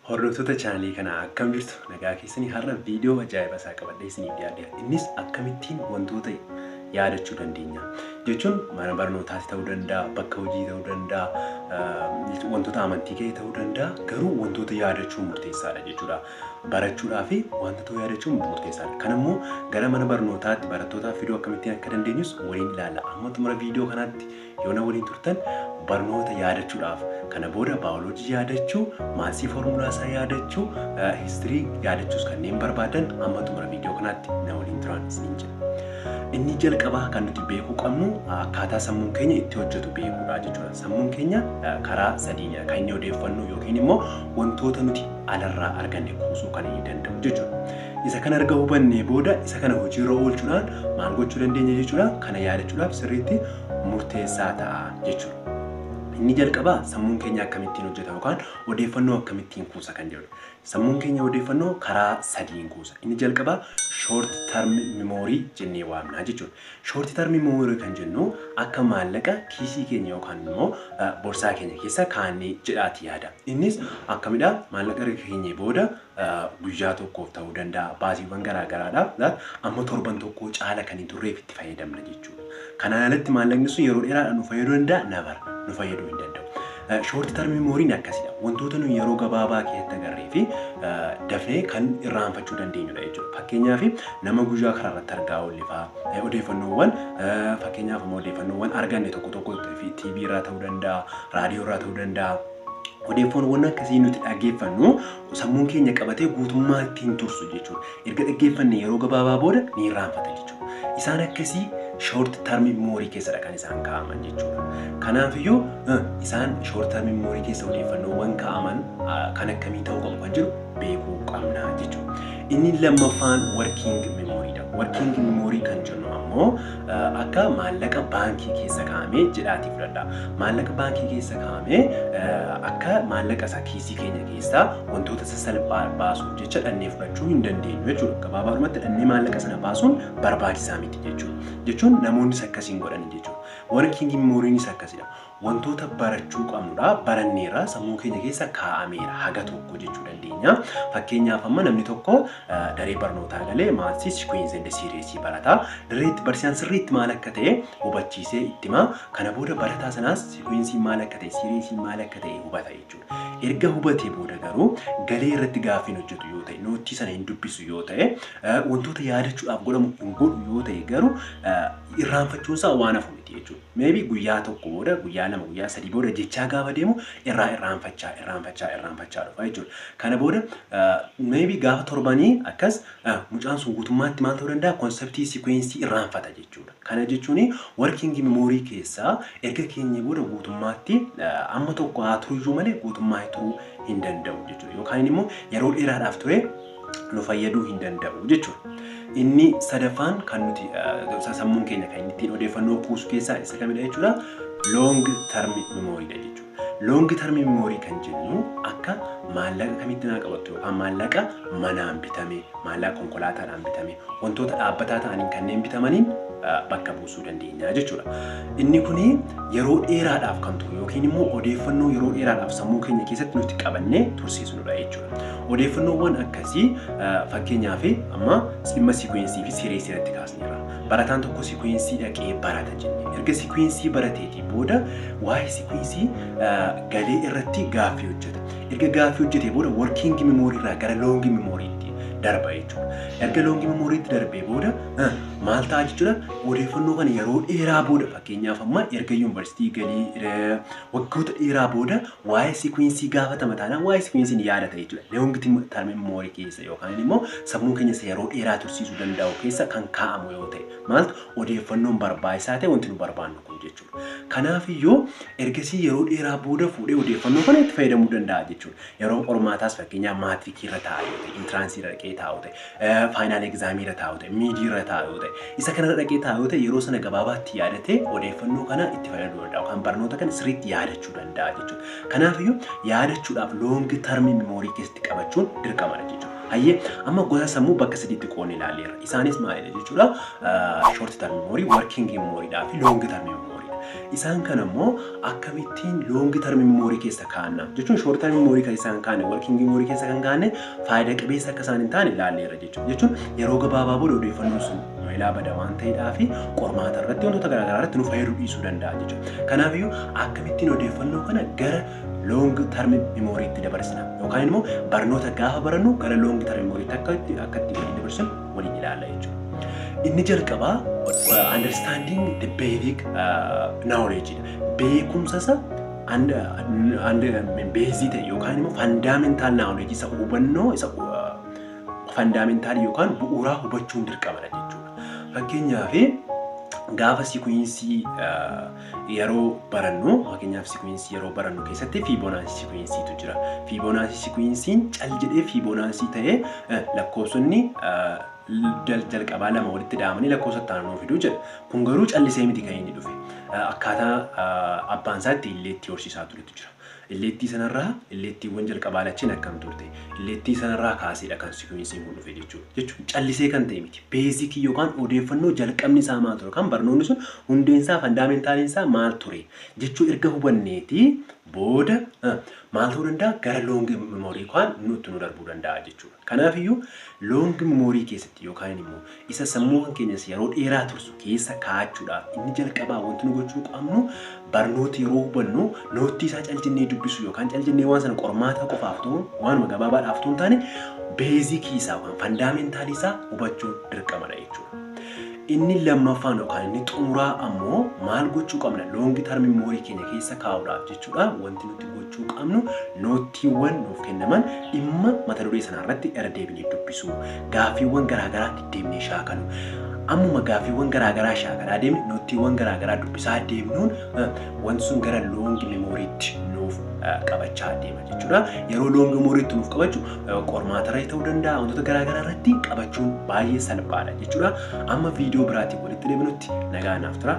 Hordoftoota chaanalii kanaa, akkam jirtu? Nagaa keessanii? Har'a viidiyoo ajaa'iba isaa qabadhee isiniif dhiyaadheera. Innis akkamittiin wantoota yaadachuu dandeenya jechuun mana barnootaas ta'uu danda'a, bakka hojii ta'uu danda'a, wantoota amantii kee ta'uu danda'a. Garuu wantoota yaadachuun murteessaadha jechuudha. Barachuudhaa fi wanta ta'uu yaadachuun murteessaadha. Kan immoo gara mana barnootaatti barattootaaf fiduu akkamittiin akka dandeenyus waliin ilaalla. Amma xumura viidiyoo kanaatti yoo na waliin turtan, barnoota yaadachuudhaaf kana booda baayoloojii yaadachuu, maths foormulaa isaa yaadachuu, history yaadachuus kanneen barbaadan amma xumura viidiyoo kanaatti na waliin turan isiniin jedha. Inni jalqabaa kan nuti beekuu qabnu akkaataa sammuun keenya itti hojjetu beekuudha jechuudha. Sammuun keenya karaa sadiinidha kan inni odeeffannoo yookiin immoo wantoota nuti alarraa arganne kuusuu kan inni danda'u jechuudha. Isa kana erga hubannee booda, isa kana hojiirra oolchuudhaan maal gochuu dandeenya jechuudha? Kana yaadachuudhaaf sirriitti murteessaa ta'a jechuudha. Inni jalqabaa sammuun keenya akkamittiin hojjeta yookaan odeeffannoo akkamittiin kuusa kan jedhudha. Sammuun keenya odeeffannoo karaa sadiin kuusa. Inni jalqabaa short term memory jennee waamna jechuudha. Short term memory kan jennu akka maallaqa kiisii keenya yookaan immoo borsaa keenya keessa kaa'annee jedhaati yaada. Innis akkamidha? Maallaqa erga keenyee booda guyyaa tokkoof ta'uu danda'a. Baasiiwwan garaa garaadhaaf amma torban tokkoo caala kan hin turreef itti fayyadamna jechuudha. Kanaan alatti maallaqni sun yeroo dheeraadhaan nu fayyaduu danda'a? Never, nu fayyaduu hin danda'u. Short term memoryn akkasidha. Wantoota nuyi yeroo gabaabaa keessatti agarree fi dafnee kan irraanfachuu dandeenyudha jechuudha. Fakkeenyaaf, nama guyyaa karaa irratti argaa oolle fa'aa, odeeffannoowwan, fakkeenyaaf immoo odeeffannoowwan arganne tokko tokko TV irraa ta'uu danda'a, raadiyoo irraa ta'uu danda'a. Odeeffannoowwan akkasii nuti dhaggeeffannu sammuun keenya qabatee guutummaatti hin tursu jechuudha. Erga dhaggeeffanne yeroo gabaabaa booda ni irraanfata jechuudha. Isaan akkasii short term memory keessadha kan isaan kaa'aman jechuudha. Kanaafiyyuu isaan short term memory keessa odeeffannoowwan kaa'aman kan akkamii ta'uu qabu kan jedhu beekuu qabna jechuudha. Inni lammaffaan working memory dha. Working memory kan jennu ammoo akka maallaqa baankii keessa kaa'amee jedhaatii fudhadha. Maallaqa baankii keessa kaa'amee akka maallaqa isa kiisii keenya keessaa wantoota sasalphaa baasuuf jecha dhannee fudhachuu hin dandeenyu jechuudha. Gabaabaadhumatti dhannee maallaqa sana baasuun barbaachisaa miti jechuudha. Jechuun namoonnis akkasiin godhan jechuudha. Working memoryinis akkasidha. Wantoota barachuu qabnudha. Baranneerra, sammuu keenya keessa kaa'ameera haga tokko jechuu dandeenya. Fakkeenyaaf, amma namni tokko daree barnootaa galee maths sequence and series barata. Dareetti barsiisaan sirriitti maal akka ta'e hubachiisee itti hima. Kana booda barataa sanaas sequence maal akka ta'e, series maal akka ta'e hubata jechuudha. Erga hubatee booda garuu galee irratti gaaffiin hojjetu yoo ta'e, note sana hin dubbisu yoo ta'e, wantoota yaadachuudhaaf godhamu hin godhu yoo ta'e garuu irraanfachuunsaa waan hafu miti jechuudha. Maybe guyyaa tokko booda, guyyaa 2, guyyaa 3 booda jechaa gaafa deemu irraa irraanfachaa, irraanfachaa, irraanfachaa dhufa jechuudha. Kana booda maybe gaafa torbanii akkas mucaan sun guutummaatti maal ta'uu danda'a? Concept sequence irraanfata jechuudha. Kana jechuun working memory keessaa erga keenya booda guutummaatti amma tokko haa turuyyuu malee guutummaa turuu hin danda'u jechuudha. Yookaan immoo yeroo dheeraadhaaf ture nu fayyaduu hin danda'u jechuudha. Inni sadaffaan kan nuti sammuun keenya kan inni ittiin odeeffannoo kuusu keessaa isa kamidha jechuudha? Long term memory dha jechuudha. Long term memory kan jennu akka maallaqa kamitti naa qabattu yookaan maallaqa manaan bitame, maallaqa konkolaataadhaan bitame, wantoota dhaabbataa ta'aniin kanneen bitamaniin bakka buusuu dandeenya jechuudha. Inni kuni yeroo dheeraadhaaf kan turu yookiin immoo odeeffannoo yeroo dheeraadhaaf sammuu keenya keessatti nuti qabannee tursiisnudha jechuudha. Odeeffannoowwan akkasii, fakkeenyaaf, amma dhimma sequence fi series irratti kaasneerra. Barataan tokko sequence dhaqee barata jenne. Erga sequence barateetii booda waa'ee sequence galee irratti gaaffii hojjeta. Erga gaaffii hojjetee booda working memory irraa gara long memorytti darba jechuudha. Erga long memorytti darbee booda maal ta'a jechuudha? Odeeffannoo kana yeroo dheeraa booda, fakkeenyaaf amma erga yuunivarsiitii galii waggoota dheeraa booda waa'ee sequence gaafatama taanaan waa'ee sequence ni yaadata jechuudha. Long term memory keessa yookaan immoo sammuu keenya isa yeroo dheeraa tursiisuu danda'u keessa kan kaa'amu yoo ta'e, maaltu odeeffannoon barbaachisaa ta'e wanti nu barbaannu kun jechuudha. Kanaaf iyyuu ergasii yeroo dheeraa booda fuudhee odeeffannoo kana itti fayyadamuu danda'a jechuudha. Yeroo qormaataas, fakkeenyaaf, maatirikii irra taa'u yoo ta'e, entrance irra dhaqee taa'u ta'e, final exam irra taa'u ta'e, mid irra taa'u yoo ta'e, isa kanarra dhaqee taa'u yoo ta'e, yeroo sana gabaabaatti yaadatee odeeffannoo kana itti fayyadamuu danda'a yookaan barnoota kana sirriitti yaadachuu danda'a jechuudha. Kanaaf iyyuu yaadachuudhaaf long term memory keessatti qabachuun dirqamadha jechuudha. Hayyee, amma gosa sammuu bakka sadiitti qoodne ilaalleerra. Isaanis maalidha jechuudha? Short term memory, working memory fi long term memory. Isaan kana immoo akkamittiin long term memory keessa kaa'anna jechuun, short term memory kan isaan kaa'anne, working memory keessa kan kaa'anne faayidaa qabeessa akka isaan hin taane ilaalleerra jechuudha. Jechuun yeroo gabaabaa booda odeeffannoon sun ilaa bada waan ta'eedhaa fi qormaata irratti, wantoota garaagaraa irratti nu fayyaduu dhiisuu danda'a jechuudha. Kanaafiyyuu akkamittiin odeeffannoo kana gara long term memorytti dabarsina yookaan immoo barnoota gaafa barannu gara long term memorytti akka itti waliin dabarsinu waliin ilaalla jechuudha. Inni jalqabaa understanding the basic knowledge dha. Beekumsa isa basic ta'e yookaan immoo fundamental knowledge, isa hubannoo isa fundamental yookaan bu'uuraa hubachuun dirqamadha jechuudha. Fakkeenyaaf, gaafa sequence yeroo barannu, fakkeenyaaf sequence yeroo barannu keessatti Fibonacci sequenceitu jira. Fibonacci sequenceiin cal jedhee Fibonacci ta'ee lakkoofsonni jalqabaa lama walitti daamanii lakkoofsa itti aanu fiduu jedha. Kun garuu callisee miti kan inni dhufe. Akkaataa abbaan isaa itti illeettii horsiisaa turetu jira. Illeettii sanarraa illeettiiwwan jalqabaa lachiin akkam turte? Illeettii sanarraa kaaseedha kan sequenceiin kun dhufe jechuudha. Jechuun callisee kan ta'e miti. Basic yookaan odeeffannoo jalqabni isaa maal ture, kan barnoonni sun hundeen isaa, fundamentaliin isaa maal ture jechuu erga hubanneeti booda maal ta'uu danda'a, gara long memory yookaan nutti nu darbuu danda'a jechuudha. Kanaafiyyuu long memory keessatti yookaan immoo isa sammuu kan keenyas yeroo dheeraa tursu keessa kaa'achuudhaaf inni jalqabaa wanti nu gochuu qabnu, barnoota yeroo hubannu note isaa caljinnee dubbisu yookaan caljinnee waan sana qormaata qofaaf ta'u, waanuma gabaabaadhaaf ta'u hin taane, basic isaa yookaan fundamental isaa hubachuun dirqamadha jechuudha. Inni lammaffaan yookaan inni xumuraa ammoo maal gochuu qabna long term memory keenya keessa kaa'uudhaaf jechuudha? Wanti nuti gochuu qabnu noteiiwwan nuuf kennaman dhimma mata duree sanaa irratti irra deebinee dubbisuu, gaaffiiwwan garaagaraa deddeebinee shaakalu. Ammuma gaaffiiwwan garaagaraa shaakalaa deemne, noteiiwwan garaagaraa dubbisaa deemnuun, wanti sun gara long memorytti nuuf qabachaa deema jechuudha. Yeroo long memorytti nuuf qabachu qormaata irratti ta'uu danda'a, wantoota garaagaraa irratti qabachuun baay'ee salphaadha jechuudha. Amma viidiyoo biraatiin walitti deebinutti nagaa naaf tura.